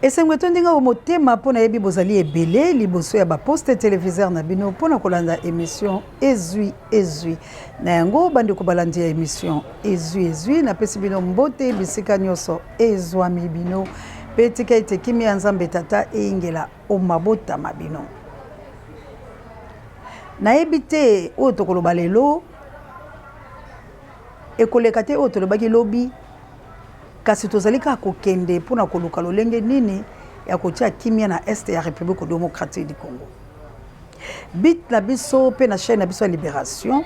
Esengo etondi nga o motema mpo nayebi bozali ebele liboso ya ba poste televiseur na bino mpo na kolanda emission Ezwi Ezwi. Na yango bandeko balandi ya emission Ezwi Ezwi, napesi bino mbote bisika nyonso ezwami bino mpe tika ete kimia ya Nzambe Tata eyingela o mabota ma bino. Nayebi te oyo tokoloba lelo ekoleka te oyo tolobaki lobi. Kasi tozali kaka kokende mpo na koluka lolenge nini ya kotia kimia na Est ya Republique democratique du Congo. But na biso mpe na chaîne na biso ya Liberation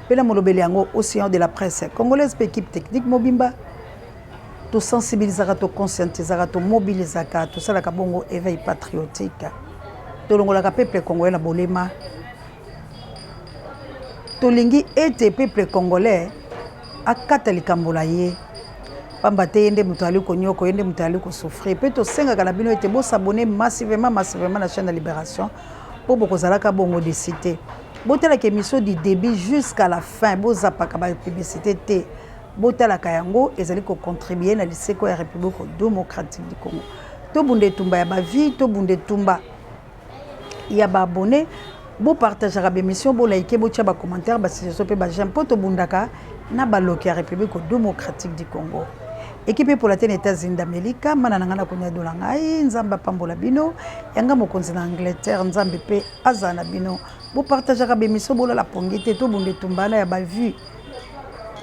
mpe na molobeli yango Océan de la presse congolaise mpe équipe technique mobimba tosensibilisaka, toconscientisaka, tomobilisaka, tosalaka bongo éveil patriotique, tolongolaka peuple congolais na bolema. Tolingi ete peuple congolais akata likambo na ye pamba te ye nde moto ali konyoko, ye nde moto ali kosouffrir. Mpe tosengaka na bino ete bosabone massivement massivement na chaîne ya Liberation mpo bokozalaka bongo desi te. Botalaka émission du début jusqu'à la fin, bozapaka ba publicité te, botalaka yango, ezali kocontribue na liseko ya République démocratique du Congo. Tobunda etumba ya ba vie, tobunda etumba ya ba abonné, bo partageaka ba émission, bo like, botia ba commentaire, ba suggestion mpe ba j'aime mpo tobundaka na baloki ya République démocratique du Congo. Ekipe epola te na États-Unis d'Amérique, mana na ngai na konya dola ngai, Nzambe apambola bino, yanga mokonzi na Angleterre, Nzambe mpe azala na bino. Bo partageaka ba émission, bolala pongi te, tobunda etumba na ya ba vue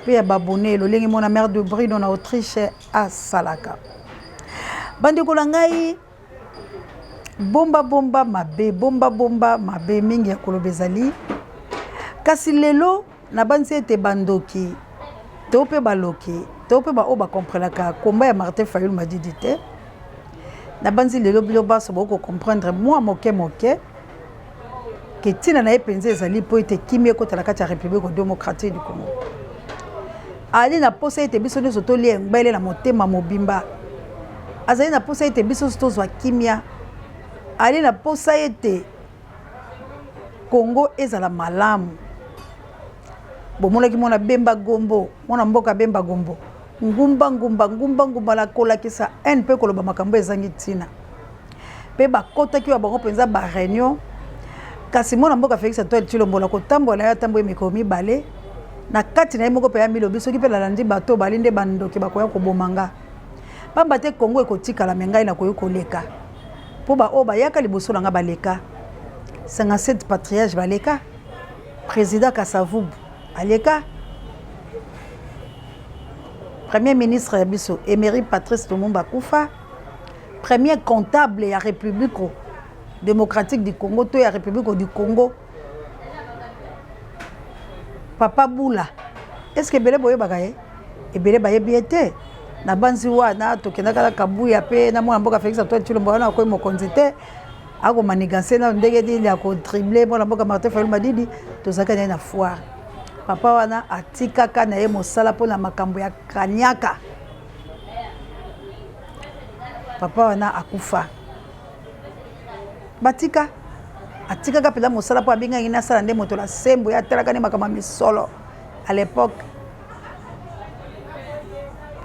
mpe ya ba abonné, lolenge mona mère de Bruno na Autriche asalaka. Bandeko na ngai, bomba bomba mabe, bomba bomba mabe mingi ya koloba ezali, kasi lelo nabanzi ete bandoki to mpe baloki to mpe baoyo bakomprenaka komba ya Martin Fayulu Madidi te, nabanzi lelo bino banso bokocomprendre mwa moke moke ke ntina na ye mpenza ezali mpo ete kimia ekota na kati ya République démocratique du Congo. Ali na posa ete biso nyonso tolia ngbele na motema mobimba. Azali na posa ete biso nyonso tozwa kimia. Ali na posa ete Congo ezala malamu. Bomonaki mwana Bemba Gombo, mwana mboka Bemba Gombo, ngumba ngumba ngumba ngumba na kolakisa haine mpe koloba makambo ezangi ntina. Mpe bakotaki wa bango mpenza ba réunion, kasi mwana mboka Félix Antoine Tshilombo na kotambola na ye atamboyi mikolo mibale na kati na ye moko mpe amilobi soki mpe nalandi bato bali nde bandoki bakoya koboma nga, pamba te Congo ekotikala me ngai nakoki koleka mpo baoyo bayaka liboso na nga baleka 57 patriarche baleka, président Kasavubu aleka, premier ministre ya biso Emery Patrice Lumumba akufa, premier comptable ya République démocratique du Congo to ya République du Congo Papa Bula. Est-ce que ebele boyebaka ye? Ebele bayebi ye te. Na banzi wana tokendaka na Kabuya mpe na mwana mboka Félix Antoine Tshilombo wana akoyi mokonzi te, akomaniganse na ndenge nini ya kodrible mwana mboka Martin Fayulu Madidi. Tozalaki na ye na foire, papa wana atikaka na ye mosala mpona makambo ya kanyaka. Papa wana akufa, batika atikaka mpenza mosala mpo abengaki nasala nde moto na sembo, ye atalaka nde makambo ya misolo à l'époque.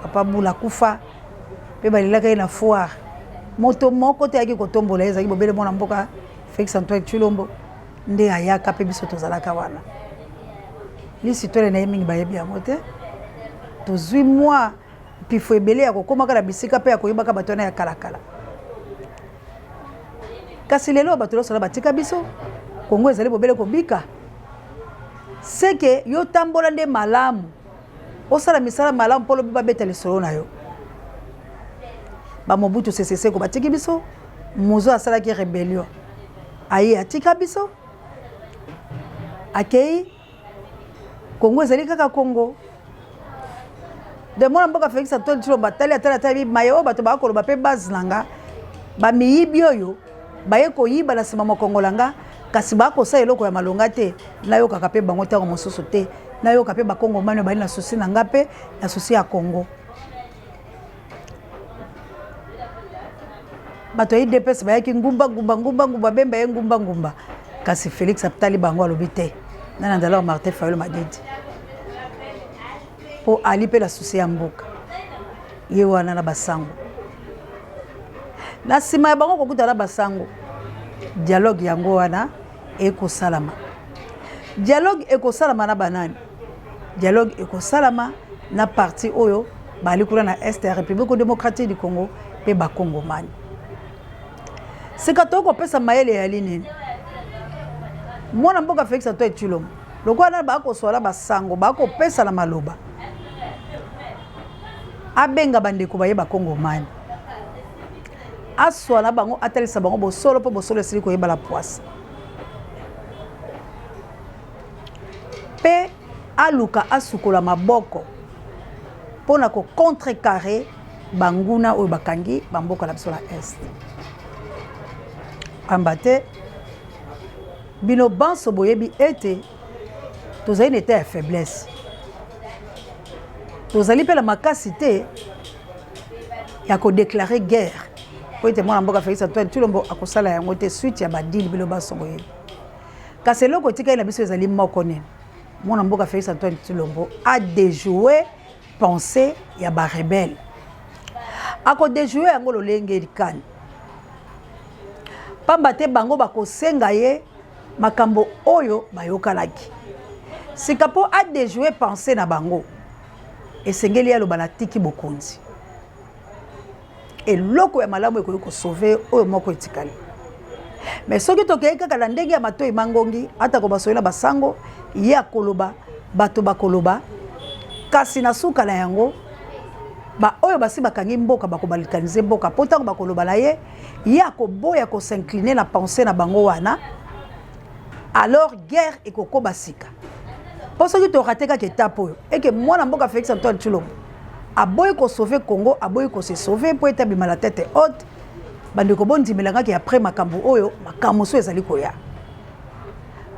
Papa Bula akufa mpe balelaka ye na foire, moto moko te ayaki kotombola ye, ezalaki bobele mwana mboka Félix Antoine Tshilombo nde ayaka mpe biso tozalaka wana. Lisitwele na ye mingi bayebi yango te. Tozwi mwa mpifo ebele ya kokomaka na bisika mpe ya koyebaka bato wana ya kalakala, kasi lelo bato nyonso wana batika biso. Kongo ezali bobele kobika seke yo tambola nde malamu, osala misala malamu mpo lobi babeta lisolo na yo. Bamobutu Sese Seko batiki biso, Muzo asalaki rébellion aye atika biso, akei. Kongo ezali kaka Kongo. De mwana mboka Félix Antoine Tshilombo atali atali atali maye oyo bato bakoloba mpe base na nga bamiyibi oyo baye koyiba na nsima mokongo na nga, kasi bakosala eloko ya malonga te. Nayokaka mpe bango ntango mosusu te, nayoka mpe bakongomani oyo bali na susi na nga mpe na susi ya Kongo. Bato ya UDPS bayaki ngumba ngumba ngumba ngumba, Bemba ye ngumba ngumba, kasi Félix atali bango alobi te nana ndala Martin Fayulu Madidi mpo ali mpe na susi ya mboka ye wana na basango. Na nsima ya bango kokuta na basango, dialogue yango wana ekosalama. Dialogue ekosalama na banani? Dialogue ekosalama na parti oyo bali kuna na est ya République démocratique du Congo mpe bakongomani. Sika tokopesa mayele ya nini? Mwana mboka Félix Antoine Tshilombo lokola nani bakoswala basango bakopesana maloba, abenga bandeko baye bakongomani, aswala bango, atalisa bango bosolo, mpo bosolo esili koyebala pwasa, mpe aluka asukola maboko mpo na kocontrecarrer banguna oyo bakangi bamboka na biso na est. Pamba te bino banso boyebi ete tozali na état ya faiblesse, tozali mpe na makasi te ya kodéclarer guerre, po ete mwana mboka Félix Antoine Tshilombo akosala yango te suite ya badeal bino banso boyebi. Kasi eloko etikali na biso ezali moko nini? Mwana mboka Félix Antoine Tshilombo a déjoué pensée ya barebelles. Akodéjouer yango lolenge likani, pamba te bango bakosenga ye makambo oyo bayokanaki. Sika mpo adéjouer pensée na bango, esengeli aloba natiki bokonzi. Eloko ya malamu ekoki kosauver oyo moko etikali. Mais soki tokei kaka na ndenge ya matoi mangongi, atako basoyi na basango, ye akoloba, bato bakoloba, kasi na suka na yango baoyo basi bakangi mboka bakobalkaniser mboka, mpo ntango bakoloba na ye, ye akoboya kos'incliner na pensée na bango wana, alors guerre ekokoba sika. Mpo soki torater kaka etape oyo, eke mwana mboka Félix Antoine Tshilombo aboyi kosauver Congo, aboyi kose sauver mpo ete abima la tête haute, bandeko bondimelangaki après makambo oyo, makambo mosusu ezali koya,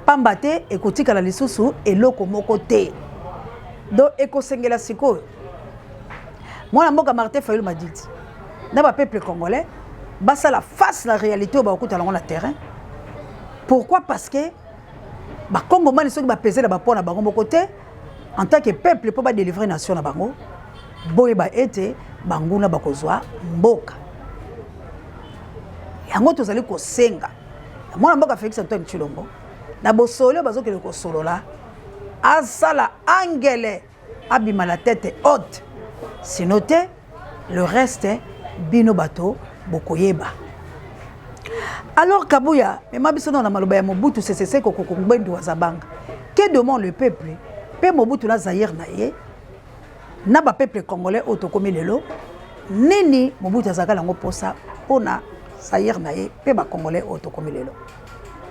pamba te ekotikala lisusu eloko moko te. Donc ekosengela sikoyo mwana mboka Martin Fayulu Madidi na bapeuple congolais basala face na réalité oyo bakokutana yango na terrain. Pourquoi? Parce que bakongomani soki bapese na bapo na bango moko te en tant que peuple mpo badélivrer nation na bango, boyeba ete banguna bakozwa mboka yango. Tozali kosenga na mwana mboka Félix Antoine Tshilombo, na bosolo oyo bazokende kosolola, asala angele abima la tête haute, sinon te, le reste bino bato bokoyeba. Alors Kabuya mema biso na maloba ya Mobutu Sese Seko Kuku Ngbendu wa Zabanga. Que demande le peuple? Mpe Mobutu na Zaire na ye na bapeuple congolais oyo tokomi lelo, nini Mobutu azalaka nango mposa mpona Zaire na ye mpe bacongolais oyo tokomi lelo?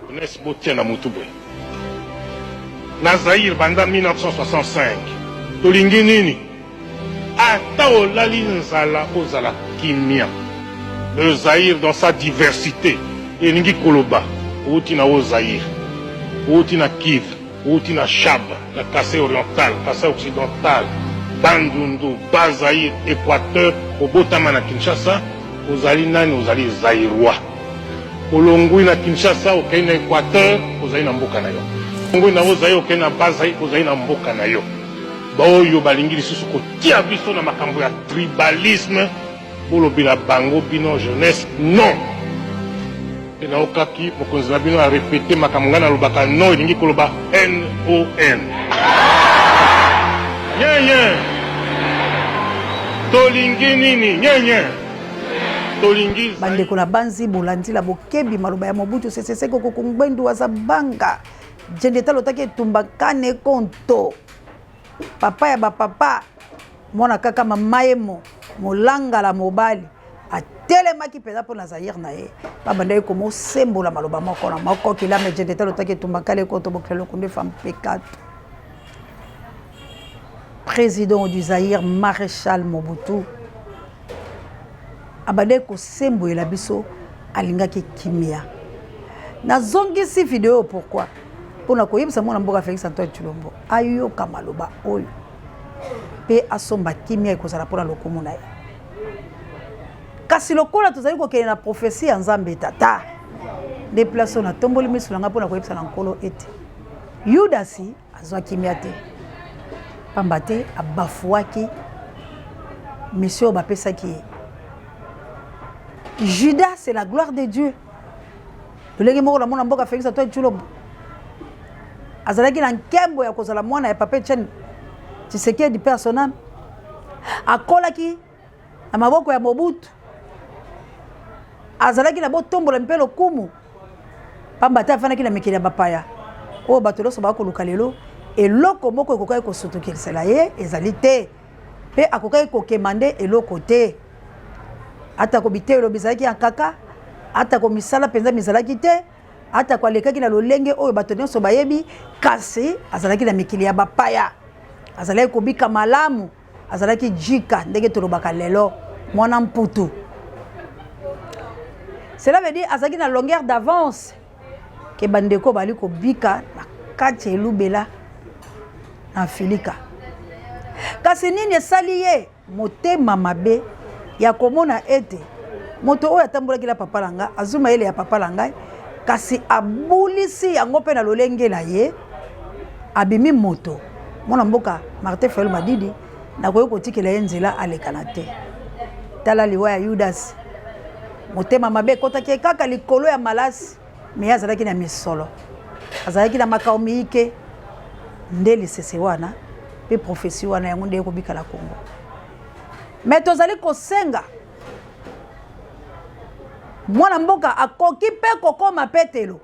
Jeunesse, botia na motu boye: na Zaire banda 1965 tolingi nini? Ata olali nzala, ozala kimia. Le Zaire dans sa diversité elingi koloba outi na o Zaire, outi na Kivu, outi na Shaba, na Kasai oriental, Kasai occidental, Bandundu, Bas-Zaïre, Équateur, obotama na Kinshasa, ozali nani? Ozali Zaïrois. Olongwi na Kinshasa, okei na Équateur, ozali na mboka na yo. Olongwi na Haut-Zaïre, okei na Bas-Zaïre, ozali na mboka na yo. Baoyo balingi lisusu kotia biso na makambo ya tribalisme, bolobela bango bino jeunesse non. Mpe naokaki mokonzi na bino arépéter makambo ngai nalobaka: non elingi koloba non. Nyenye tolingi nini? Nyenye tolingi. Bandeko na banzi bolandila bokebi maloba ya Mobutu Sese Seko Kuku Ngbendu aza banga jende talo otaki etumba kane konto papa ya bapapa, mwana kaka mamayemo molangala mobali atelemaki mpenza mpo na Zaire na ye. Babandaki komosembola maloba moko na moko kilame jende talo otaki etumba kale konto bokela lokundu efa mpekato. Président du Zaïre, maréchal Mobutu, abandaki kosemboyela biso, alingaki kimia. Nazongisi video pourquoi? Mpona koyebisa mwana mboka Félix Antoine Tshilombo ayoka maloba oyo mpe asomba kimia, ekozala mpona lokumu na ye. Kasi lokola tozali kokende na prophétie ya Nzambe Tata, nde place oyo natomboli miso na ngai mpona koyebisa na Nkolo ete Yudasi azwa kimia te, pamba te abafuaki mission oyo bapesaki ye. Judas, c'est la gloire de Dieu. Lolenge moko na mwana mboka Félix Antoine Tshilombo azalaki na nkembo ya kozala mwana ya papa Etienne Tshisekedi paix à son âme. Akolaki na maboko ya Mobutu, azalaki na botombola mpe lokumu pamba te afandaki na mikili ya bapaya oyo bato nyonso bakoluka lelo. Eloko moko ekokaki kosutukisela ye ezali te, mpe akokaki kokema nde eloko te. Atako biteyelo bizalaki ya nkaka, atako misala mpenza mizalaki te, atako alekaki na lolenge oyo bato nyonso bayebi, kasi azalaki na mikili ya bapaya, azalaki kobika malamu, azalaki jika ndenge tolobaka lelo, mwana mputu. Cela veut dire azalaki na longueur d'avance ke bandeko bali kobika na kati ya elubela na Afilika. Kasi nini esali ye motema mabe ya komona ete moto oyo atambolaki na papa na ngai azwi mayele ya papa na ngai, kasi abulisi yango mpe na lolenge na ye abimi moto? Mwana mboka Martin Fayulu Madidi, nakoki kotikela ye nzela alekana te. Tala liwa ya Yudas, motema mabe ekotaki ye kaka likolo ya malasi, me azalaki na misolo, azalaki na makao miike. Nde lisese wana mpe prophetie wana yango nde ekobika na Congo. Me tozali kosenga mwana mboka akoki mpe kokoma Petelo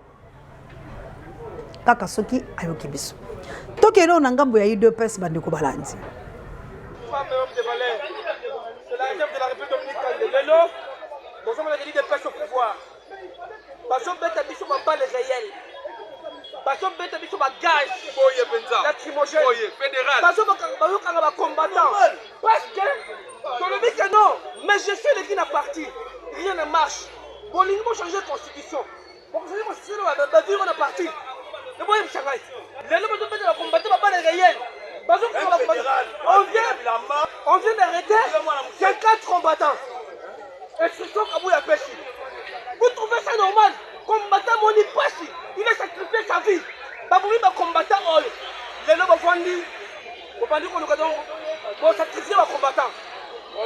kaka soki ayoki biso. Tokende na ngambo ya UDPS, bandeko balandi. Femme et homme de valeur, c'est la réserve de la République dominicaine. Lelo, bozomona l'UDPS au pouvoir. Bazobeta biso baballes réelles, bazobeta biso bagaz boye mpenza lacrymogène, boye fédéral, bazokanga bacombattant parce que tolobi que non, mais je suis eleki na parti, rien ne marche. Bolingi bochanger constitution, bokochanger constitution, bavivre na parti eboyebisa ngai. Lelo bazobeta bacombattant baballes réelles, bazokanga bacombattant. On vient d'arrêter 54 combattants. Instruction Kabuya apesi, vous trouvez ça normal? Combattant moni pasi, il a sacrifié sa vie. Babomi bacombattant oyo, lelo bavandi, bobandi koluka donc bosacrifie bacombattant.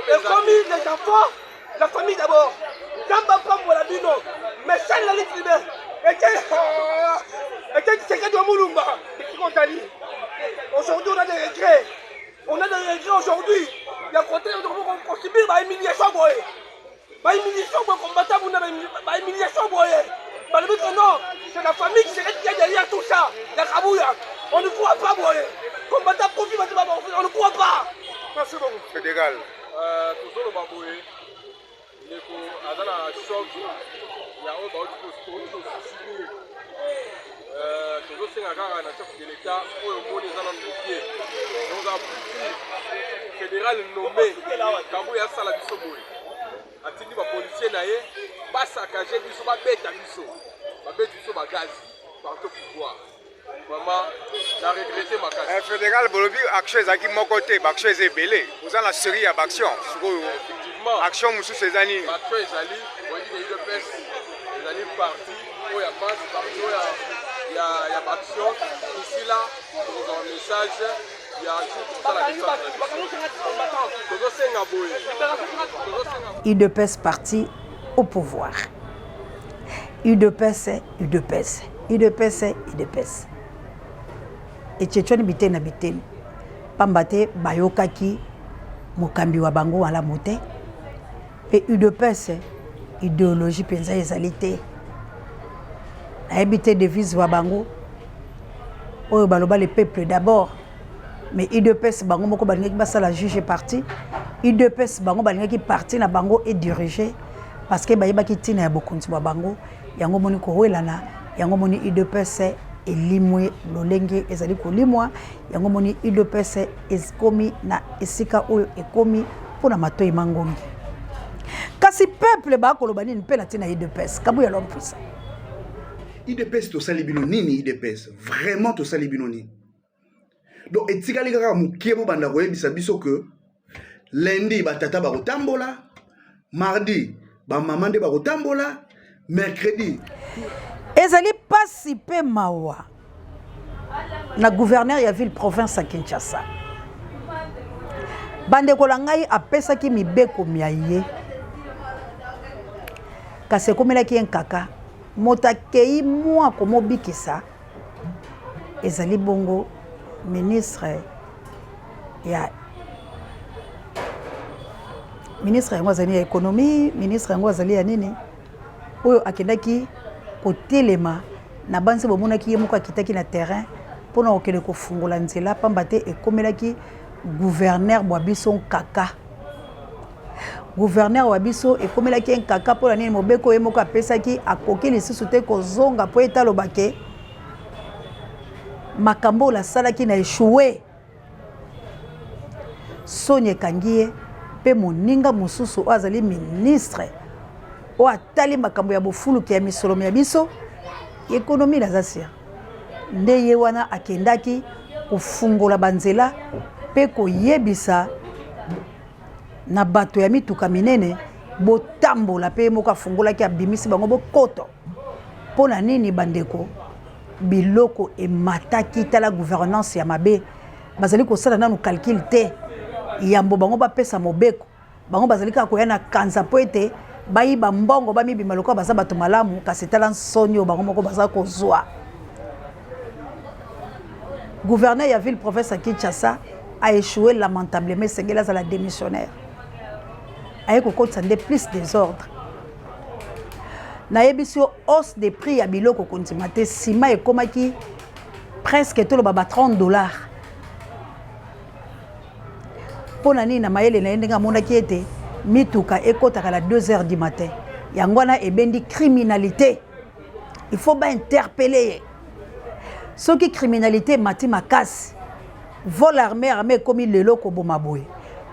Ekomi les enfants, la famille d'abord. Nzambe apambola bino. Mais chaîne la lutte libère ete Tshisekedi wa Mulumba esika ozali. Aujourd'hui, on a des regrets, on a des regrets aujourd'hui ya kote kosubir bahumiliation boye, bahumiliation boye. Combattant buna bahumiliation boye, balobi que non, c'est la famille Tshisekedi qui est derrière tout ça ya Kabuya. On ne croit pas boye. Combattant profit, on ne croit pas. Merci beaucoup. Fédéral, tozoloba boye, ndeko aza na choc ya oyo bauti kosubir. Tozosenga kaka na chef de l'État oyo omoni eza nanu mokie, oza fédéral nommé Kabuya, asala biso boye, atindi bapolicier na ye basaccager biso, babeta biso, babeti biso bagaz partout. Pouvoir vraiment na regretter makasi. Eh, fédéral, bolobi action ezalaki moko te, baaction eza ebele, oza na série ya baaction sikoyo. Effectivement. Action mosusu eza nini? Baaction ezali, oyebi ke UDPS ezali parti oyo ya masse, parti oyo ya baaction. Ici là tokozwa message ya jour tokosala descente na biso. Tozosenga boye, tozosenga UDPS parti au pouvoir. UDPS, UDPS, UDPS, UDPS. Etietwani biteni na biteni pamba te bayokaki mokambi wa bango malamu te, mpe UDPS idéologie mpenza ezali te. Nayebi te devise wa bango oyo baloba le peuple d'abord, mais UDPS bango moko balingaki basala juge parti. UDPS bango balingaki parti na bango edirige parce que bayebaki ntina ya bokonzi bwa bango. Yango moni kowelana, yango moni UDPS elimwe lolenge ezali kolimwa, yango moni UDPS ekomi na esika oyo ekomi mpona matoi mangongi. Kasi peuple bakoloba nini mpe na ntina UDPS? Kabuya Lompusa. UDPS, tosali bino nini? UDPS, vraiment, tosali bino nini? Donc etikali kaka mokie, bobanda koyebisa biso ke lundi batata bakotambola, mardi bamama nde bakotambola, mercredi. Ezali mpasi mpe mawa na gouverneur ya ville province ya Kinshasa. Bandeko na ngai, apesaki mibeko mya ye. Kasi ekomelaki ye nkaka. Moto akei mwa komobikisa ezali bongo ministre ya ministre yango azali ya économie, ministre yango azali ya nini oyo akendaki kotelema na banzi bomonaki ye moko akitaki na terrain mpo na kokende kofungola nzela pamba te ekomelaki gouverneur bwa biso nkaka. Gouverneur wa biso ekomelaki ye nkaka mpo na nini mobeko ye moko apesaki akoki lisusu te kozonga mpo ete aloba ke makambo oyo asalaki na echoue. Soni ekangi ye mpe moninga mosusu oyo azali ministre oyo atali makambo ya bofuluki ya misolo mya biso ekonomi naza sir nde ye wana akendaki kofungola banzela mpe koyebisa na bato ya mituka minene botambola mpe ye moko afungolaki abimisi bango bokoto mpo na nini bandeko biloko emataki tala gouvernance ya mabe bazali kosala nanu calcul te yambo bango bapesa mobeko bango bazali kaka koya na kanza mpo ete bayiba mbongo bamibima lokola baza bato malamu kasi tala nsoni oyo bango moko baza kozwa gouverneur ya ville province ya Kinshasa a échoué lamentablement esengeli azala démissionnaire aye kokotisa nde plus désordre nayebisi yo hausse de prix ya biloko kondima te nsima ekomaki presque toloba ba 30 dollars mpo na nini na mayele na ye ndenge amonaki ete mituka ekotaka na 2 heures du matin yango wana ebendi criminalité il faut bainterpele ye soki criminalité emati makasi vol armé armé ekomi lelo koboma boye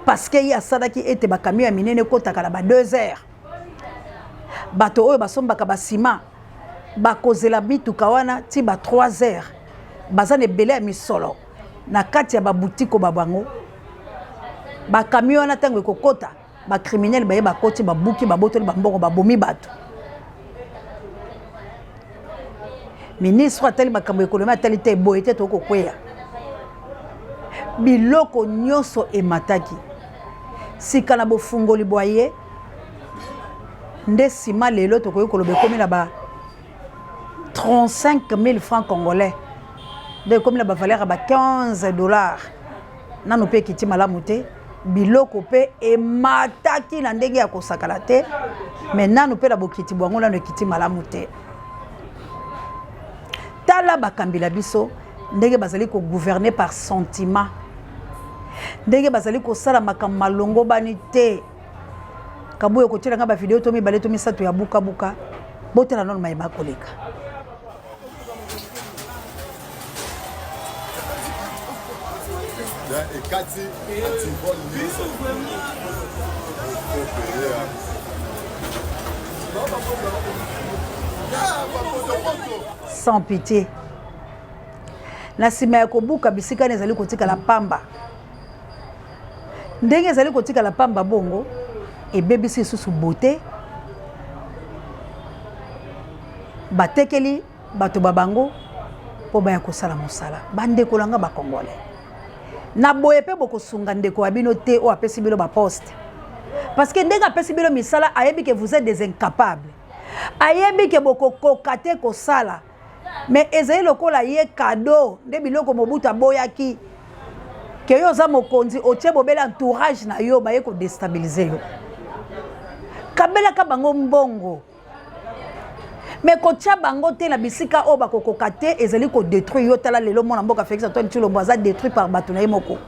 parce que ye asalaki ete bakamio ya minene ekotaka na ba 2 heures bato oyo basombaka basima bakozela mituka wana ti ba 3 heures baza na ebele ya misolo na kati ya babutiko ba bango bakamio wana ntango ekokota bacriminele baye bakoti babuki babotoli bambongo babomi bato ministre atali makambo ya ekonomi atali te boye te tokokweya biloko nyonso emataki sika na bofungoli bwa ye nde nsima lelo tokoki koloba ekomi na ba 35 000 francs congolais nde ekomi na bavaleur ya ba 15 dollars nano mpe ekiti malamu te biloko mpe emataki na ndenge ya kosakana te me nano mpe na bokiti bwango nano ekiti malamu te tala bakambi na biso ndenge bazali kogouverne par sentiment ndenge bazali kosala makambo malongobani te kabuya okotiela ngai bavideo to mibale to misato ya bukabuka botala nano maye makoleka ekati antivol nyonso sans pitié na nsima ya kobuka bisika na ezali kotikala pamba ndenge ezali kotikala pamba bongo ebebisi lisusu bote batekeli bato ba bango mpo baya kosala mosala bandeko na nga bakongole na boye mpe bokosunga ndeko ya bino te oyo apesi bino baposte parce que ndenge apesi bino misala ayebi ke vous êtes des incapables ayebi ke bokokoka te kosala mais ezali lokola ye cadeau nde biloko Mobutu aboyaki ke yo oza mokonzi otie bobele entourage na yo baye kodestabilize yo kabelaka bango mbongo me kotia bango te na bisika oyo bakokoka te ezali kodetruire yo tala lelo mwana mboka félix antoine tshilombo aza détruit par bato na ye moko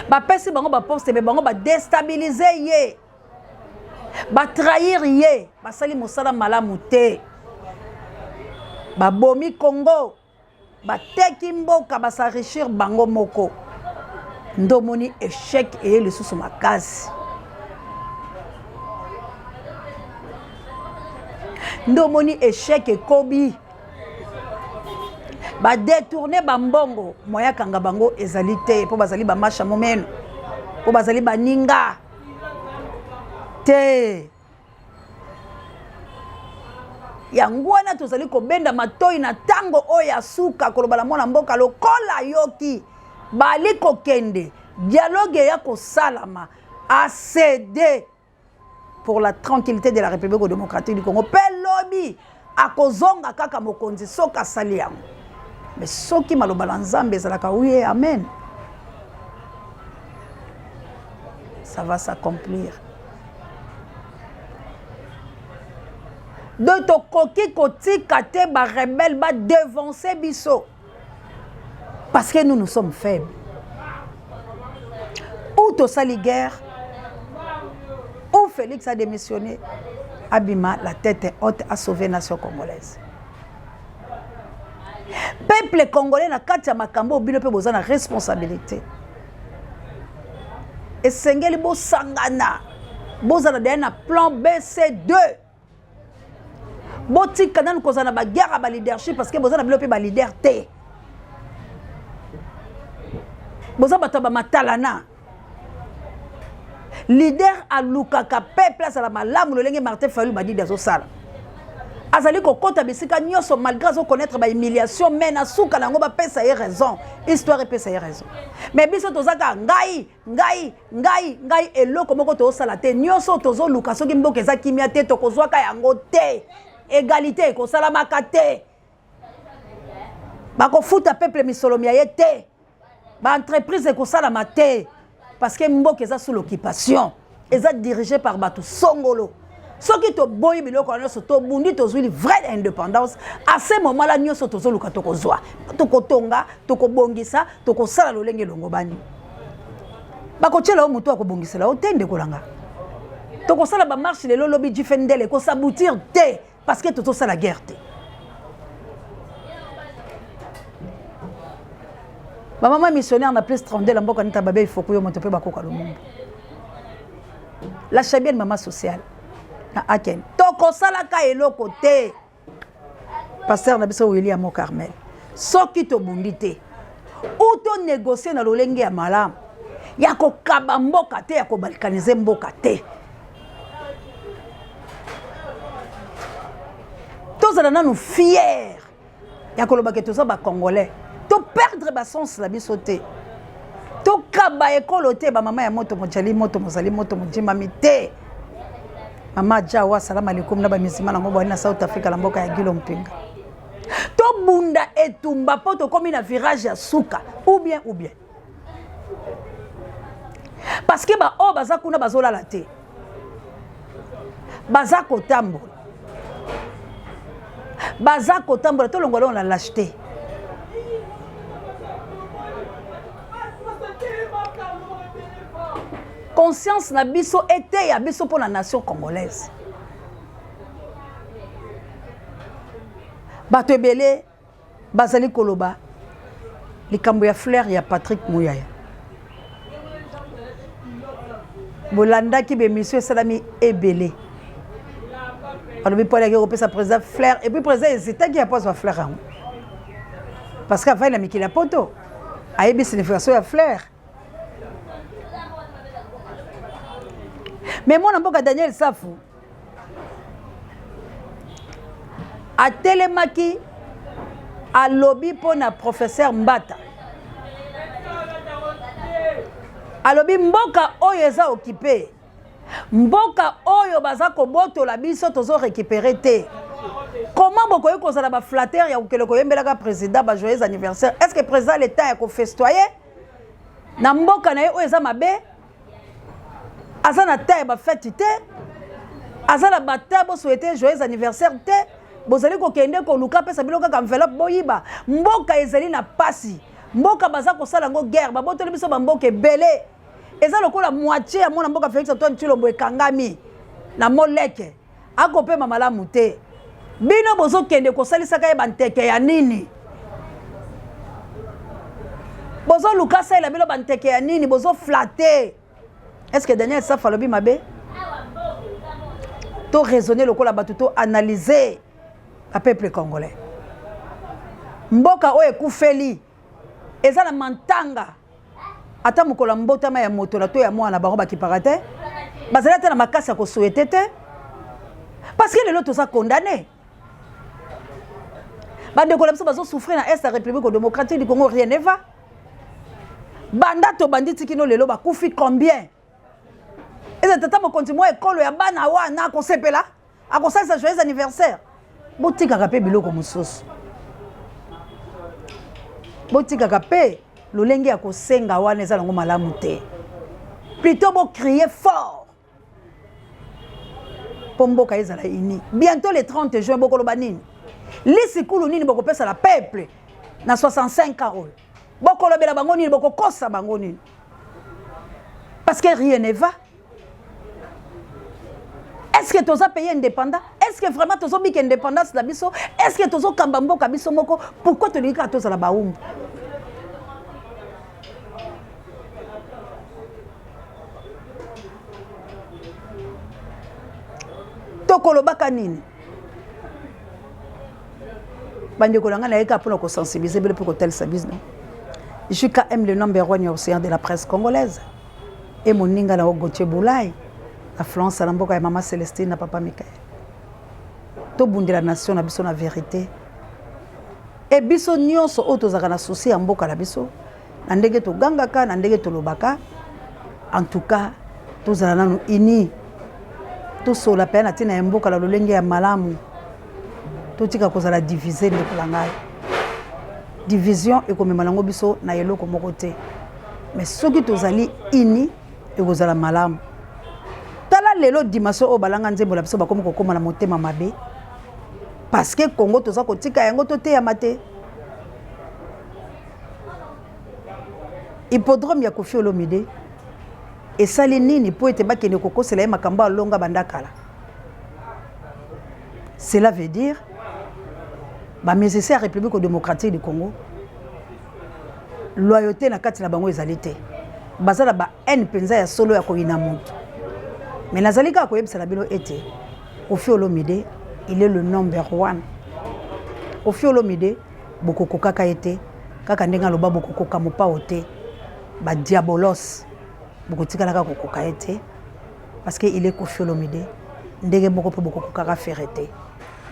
bapesi bango baposte me bango badestabilize ye ba trahir ye basali mosala malamu te babomi Congo bateki mboka bas'enrichir bango moko nde omoni échec eye lisusu makasi nde omoni échec ekobi badetourne bambongo moya akanga bango ezali te mpo bazali bamasha momeno mpo bazali baninga te yango wana tozali kobenda matoi na ntango oyo ya suka koloba na mwana mboka lokola yoki bali kokende dialogue eya kosalama acede. pour la tranquillité de la République démocratique du Congo. Mpe lobi akozonga kaka mokonzi soki asali yango. Mais soki maloba na Nzambe ezalaka oui amen. Ça va s'accomplir. Donc tokoki kotika te ba rebelles ba devancer biso. Parce que nous, nous sommes faibles. Ou tosali guerre, ou Félix a démissionné, abima la tête haute a sauvé nation congolaise. Peuple congolais na kati ya makambo bino pe boza na responsabilité. Esengeli bosangana, bozala deya na plan BC2. Botika nanu kozala na ba guerre ya ba leadership parce que boza na bino pe ba leader te. Boza bato ya ba matalana. Leader alukaka peuple azala malamu lolenge Martin Fayulu Madidi azosala. Azali kokota bisika nyonso malgré azo connaître ba humiliation mais na suka na yango bapesa ye raison. Histoire epesa ye raison. Mais biso tozaka ngai ngai ngai ngai eloko moko tozosala te nyonso tozoluka soki mboka eza kimia te tokozwaka yango te egalite ekosalamaka te bakofuta peuple misolo mya ye te baentreprise ekosalama te parce que mboka eza sous l'occupation eza dirigé par bato songolo soki toboyi biloko wana nyonso tobundi tozwi vraie indépendance à ce moment là nyonso tozoluka tokozwa tokotonga tokobongisa tokosala lolenge elongobani bakotyela yo moto akobongisela yo te ndeko na nga tokosala bamarche lelo lobi jife ndele ekosaboutir te parce que tozosala guerre te bamama missionnaire na plus 32 na mboka nita babe ifoku yo moto mpe bakoka lumumbu la chabienne mama sociale na aken tokosalaka eloko te pasteur na biso william carmel soki tobundi te ou to négocier na lolenge ya malamu ya kokaba mboka te ya kobalkanize mboka te tozala nanu fier ya koloba ke toza bacongolais to perdre basens na biso te tokaba ekolo te bamama ya moto mojali moto mozali moto mojimami te mama jawa salama alaikum na bamizima nango bwali na south africa na mboka ya gilo mpinga tobunda etumba mpo tokomi na virage ya suka ou bien ou bien parce que baoyo baza kuna bazolala te baza kotambola baza kotambola tolongwa longo na lâcheté conscience na biso eteya biso mpo na nation congolaise bato ebele bazali koloba likambo ya fleur ya Patrick Muyaya bolandaki bemission esalami ebele balobi mpo alaki kopesa président fleur et puis président hésitaki ya mpo azwa fleur yango parce que avandi na mikili ya poto ayebi signification ya fleur mais mwana mboka Daniel Safu atelemaki alobi mpo na professeur Mbata alobi mboka oyo eza okipe mboka oyo baza kobotola biso tozo récupérer te comment bokoki kozala baflatter ya kokende koyembelaka président ba joyeux anniversaire est ce que président l'état ya kofestoyer na mboka na ye oyo eza mabe aza na ta ya bafete te aza na bata bosouhaite joyeux anniversaire te bozali kokende koluka apesa bino kaka enveloppe boyiba mboka ezali na pasi mboka baza kosala yango guerre babotoli biso bamboka ebele eza lokola moitie ya mwana mboka Félix Antoine Tshilombo ekangami na moleke akopema malamu te bino bozokende kosalisaka ye banteke ya nini bozoluka asalela bino banteke ya nini bozoflate est ce que daniel safa alobi mabe to raisonner lokola bato to analyser ba peuple congolais mboka oyo ekufeli eza na mantanga ata mokolo ya mbotama ya moto na to ya mwana bango bakipaka te bazali ata na makasi ya kosuete te parce que lelo toza condamné bandeko na biso bazosouffrir na est ya république démocratique du congo rien ne va banda tobandi tikino lelo bakufi combien? Eza tata mokonzi mwa ekolo ya bana wana akosepela, akosalisa joyeux anniversaire. Botikaka mpe biloko mosusu, botikaka mpe lolenge ya kosenga wana eza nango malamu te. Plutôt bocrier fort mpo mboka ezala uni. Bientôt le 30 juin bokoloba nini? Lisikulu nini bokopesa la peuple na 65 ans oyo? Bokolobela bango nini? Bokokosa bango nini? Parce que rien ne va. Est-ce que toza pays indépendant? Est-ce que vraiment tozo bika indépendance na biso? Est-ce que tozo kamba mboka biso moko? Pourquoi tolingi kaka tozala baumbu? Tokolobaka nini? Bandeko na ngai, nayeka mpona kosensibiliser bino mpe kotalisa bino JKM, le number one ya océan de la presse congolaise, e moninga na Gauthier Boulay na France, na mboka ya mama Celestine na papa Michael. Tobundela nation na biso na vérité, e biso nyonso oyo tozalaka na souci ya mboka na biso, na ndenge togangaka, na ndenge tolobaka. En tout cas tozala nanu uni, tosola mpe na ntina ya mboka na lolenge ya malamu, totika kozala divise. Ndeko na ngai, division ekomema nango biso na eloko moko te, mais soki tozali uni ekozala malamu. Tala lelo dimension oyo balanga nzembo na biso bakomi kokóma na motema mabe, parce que Congo toza kotika yango toteyama te. Hippodrome ya Koffi Olomide esali nini mpo ete bakende kokosela ye makambo alonga banda kala? Cela veut dire bamusicien ya République démocratique du Congo, loyauté na kati na bango ezali te, baza na ba haine mpenza ya solo ya koyina moto. Mais nazali kaka koyebisa na bino ete Koffi Olomide, il est le number one. Koffi Olomide, bokokokaka ye te, kaka ndenge aloba bokokoka mopao te, badiabolos bokotikalaka kokoka ye te, parce que il est Koffi Olomide. Ndenge moko mpe bokokokaka Ferre te,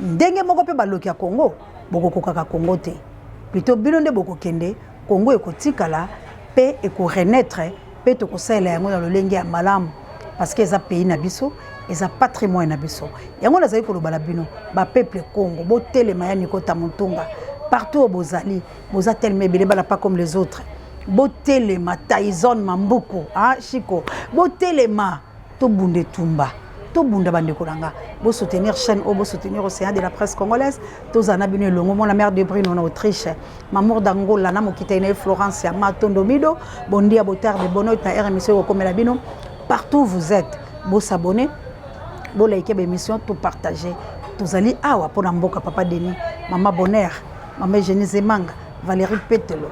ndenge moko mpe baloki ya Congo bokokokaka Congo te. Plutôt bino nde bokokende, Congo ekotikala mpe ekorenaître, mpe tokosalela yango na lolenge ya malamu, parce que eza pays na biso, eza patrimoine na biso. Yango nazali koloba na bino, bapeuple Congo, botelema ya Nikota Motunga partout oyo bozali, boza telema ebele, bana pas comme les autres. Botelema, Tyson Mambuku, ah, Chico, botelema, tobunda etumba, tobunda. Bandeko na nga, bosoutenir chaîne oyo, bosoutenir Océan de la presse congolaise. Tozala na bino elongo. Mona mare de Brino na Autriche, Mamour d'Angola na mokitai na ye Florence ya Matondo Mido, bondia botar de bonoit na RMC ekokomela bino partout vous êtes. Bosabonner, bolike baémission, topartage. Tozali awa mpona mboka. Papa Denis, mama Bonheur, mama Eugénie Zemanga, Valérie Petelo,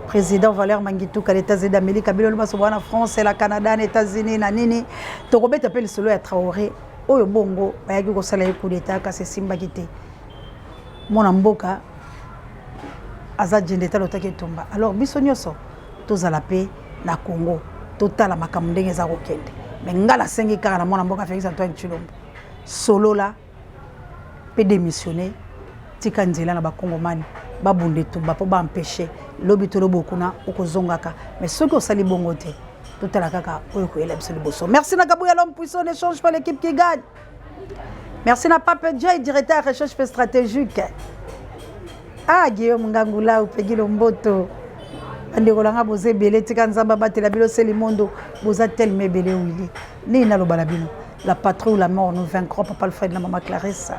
président Valeur Mangituka na États-Unis d'Amérique, bino nyonso wana, France, la Canada, na États-Unis na nini. Tokobeta mpe lisolo ya Traoré oyo bongo bayaki kosala ye coup d'état, kasi esimbaki te. Mwana mboka aza jende alotaki etumba. Alors biso nyonso tozala mpe na Congo, totala makambo ndenge eza kokende. Mais nga nasengi kaka na mwana mboka Félix Antoine Tshilombo, solola mpe démissionner, tika nzela na bakongomani babunda etumba mpo baempêche lobi to lobi okuna okozongaka. Mais soki osali bongo te, totala kaka oyo koyela biso liboso. Merci na Kabuya, l'homme puissant, ne change pas, l'équipe qui gagne. Merci na Pape J, directeur recherche pe stratégique. Ah, Guillaume Ngangula, Peggy Lomboto. Bandeko na nga, boza ebele, tika Nzambe abatela bino. Seli mondo, boza telema ebele. Wili nini naloba na bino? La patrie ou la mort, nous vaincrons. Papa Alfred na mama Clarisse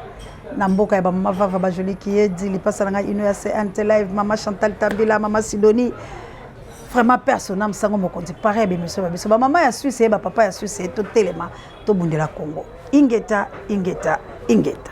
na mboka ya bamama Vava, Bajoli Kiedi, lipasa na ngai ino ya CNT Live, mama Chantal Tambila, mama Sidonie, vraiment personnam sango mokonzi pare ya bemission ba biso, bamama ya Suisse ye, bapapa ya Suisse ye, totelema, tobundela Congo. Ingeta, ingeta, ingeta.